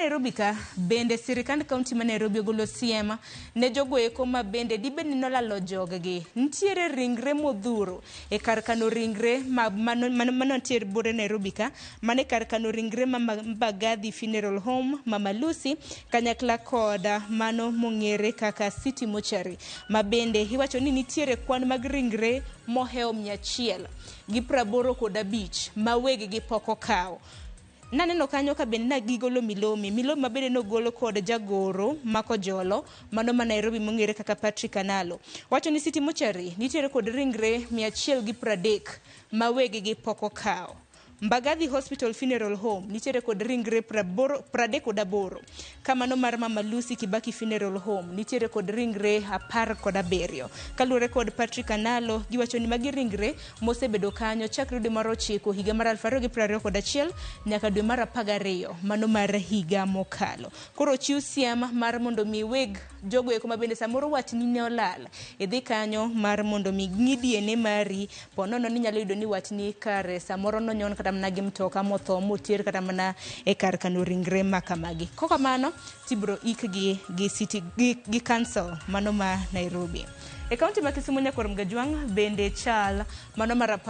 Nairobi ka bende sirikand kaunti ma Nairobi ogolo siem ne jogo eko ma bende dibed ni nolalo joggi. Nitiere ringre modhuro e kar kano ringre ma mano mano mantie buore Nairobi ka mane kar kano ringre ma Mbagathi Funeral Home, Mama Lucy kanyakla kod mano mong'ere kaka City Mortuary ma bende iwacho ni nitiere kwan mag ringre mohewo 185 ma weg gi pok okawo. Naneno kanyo ka bende na gigolo milome, milome ma bende nogol kod jagoro ma Kojolo mano ma Nairobi mong'ere kaka Patrick Analo. Wacho ni City Mortuary nitiere kod ringre 130 ma weg gi pok okawo. Mbagathi Hospital Funeral Home nitiere kod ringre 38. Kamano mar Mama Lucy Kibaki Funeral Home nitiere kod ringre 17. Kaluwore kod Patrick Analo, giwacho ni magi ringre mosebedo kanyo chakre dwe mar 9 higa mar 2021 nyaka dwe mar 12 mano mar higa mokalo. Koro ochiw siem mar mondo mi weg jogo eko ma bende samoro watni ne olal idhi kanyo mar mondo mi ng'i DNA mari po nono ni inyalo yudo ni watni kare samoro nonyon kata mana gi mtoka motho moter kata mana e kar kano ringre ma kamagi. Kokamano tibro ikgi gi city gi council mano ma Nairobi. E kaunti ma Kisumu Nyakwar Mgajwang' bende chal mano mar 10.